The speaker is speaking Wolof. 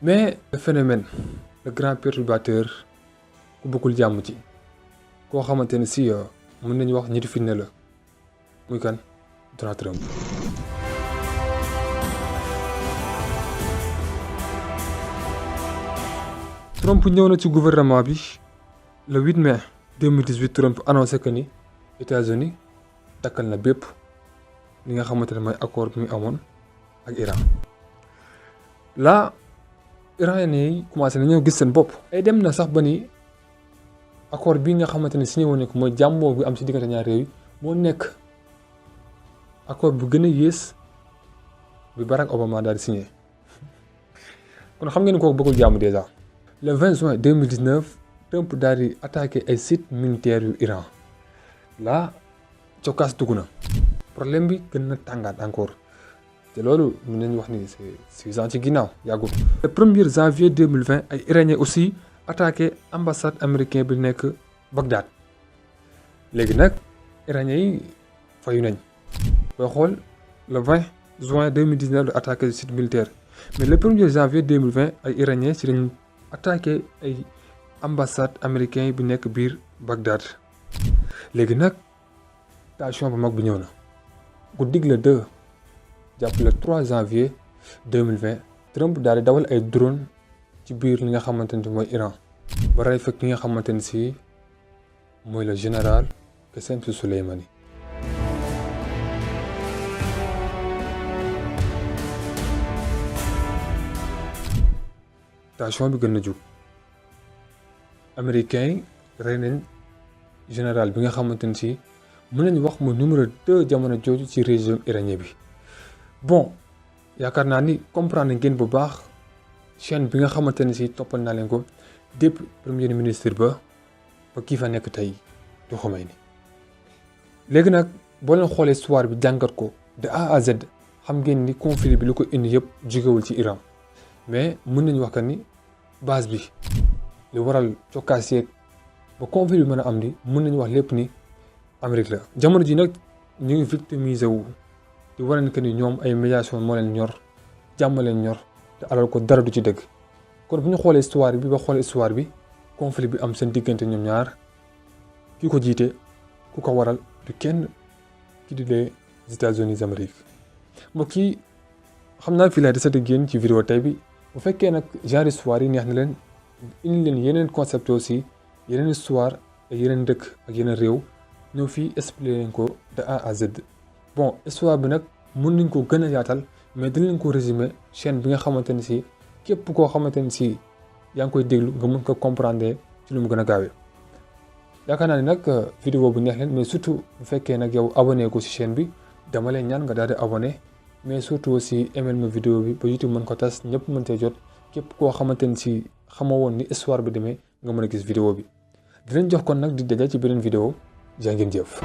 mais le phénomène le grand perturbateur ku bëggul jàmm ci koo xamante ne si mën nañu wax ñetti fitna la muy kan Donald Trump. Trump ñëw na ci gouvernement bi le 8 mai 2018 Trump annoncé que ni États-Unis dakkal na bépp li nga xamante ne mooy accord bi mu amoon ak Iran. là Iraniens yi commencé nañoo gis seen bopp. ay dem na sax ba ni accord bi nga xamante ne signé woon ko mooy jàmmoo bi am ci diggante ñaari réew yi moo nekk accord bu gën a yées bi Barack Obama daal di signé kon xam ngeen ni kooku bëggul jàmm déjà. le 20 juin 2019 Trump daal di attaqué ay sites militaires yu Iran là cokkaas dugg na problème bi gën na tàngaat encore te loolu mën nañu wax ni c'est 6 ans ci ginnaaw yàggul. le 1er janvier 2020 ay Iraniens aussi attaqué ambassade américain bi nekk Bagdad léegi nag Iraniens yi fayu nañ booy xool le 20 juin 2019 la attaqué site militaire mais le 1er janvier 2020 ay Iraniens ci lañ attaqué ay ambassade américain bi nekk biir Bagdad léegi nag tension bu mag bi ñëw na guddig le 2 jàpp le 3 janvier 2020 Trump daal di dawal ay drone ci biir li nga xamante ne mooy Iran ba rey fekk li nga xamante ne si mooy le général Qassem Soleimani. tension bi gën na jóg américain yi rey nañ général bi nga xamante ne si mën nañu wax mu numéro 2 jamono jooju ci régime iranien bi. bon yaakaar naa ni comprendre ngeen bu baax chaîne bi nga xamante ne si toppal naa leen ko depuis premier ministre ba kii fa nekk tey du Khomeini. léegi nag boo leen xoolee histoire bi jàngat ko de A à Z xam ngeen ni conflit bi lu ko indi yëpp jógewul ci Iran mais mën nañu wax que ni base bi li waral cokkaas yeeg ba conflit bi mën a am ni mën nañu wax lépp ni Amérique la. jamono ji nag ñu ngi victimiser wu di wane que ni ñoom ay médiation moo leen ñor jàmm leen ñor te alal ko dara du ci dëgg kon bu ñu xoolee histoire bi ba xoolee histoire bi conflit bi am seen diggante ñoom ñaar ki ko jiite ku ko waral du kenn ki di les États-Unis d'Amérique. mbokk yi xam naa fii laa desat ak yéen ci vidéo tey bi bu fekkee nag genre histoire yi neex na leen indi leen yeneen concept aussi yeneen histoire ak yeneen dëkk ak yeneen réew ñëw fii expliquer leen ko de A à Z. bon histoire bi nag mën nañ ko gën a yaatal mais dañ leen ko résumer chaîne bi nga xamante ne si képp koo xamante ne si yaa ngi koy déglu nga mën ko comprendre ci lu mu gën a gaawee. yaakaar naa ne nag vidéo bu neex leen mais surtout bu fekkee nag yow abonné ko ci chaîne bi dama leen ñaan nga daal di abonné mais surtout aussi aimé ma vidéo bi ba YouTube mën ko tas ñëpp mën cee jot képp koo xamante ne si xamoo woon ni histoire bi demee nga mën a gis vidéo bi. dinañ jox kon nag di daje ci beneen vidéo jaa ngeen jëf.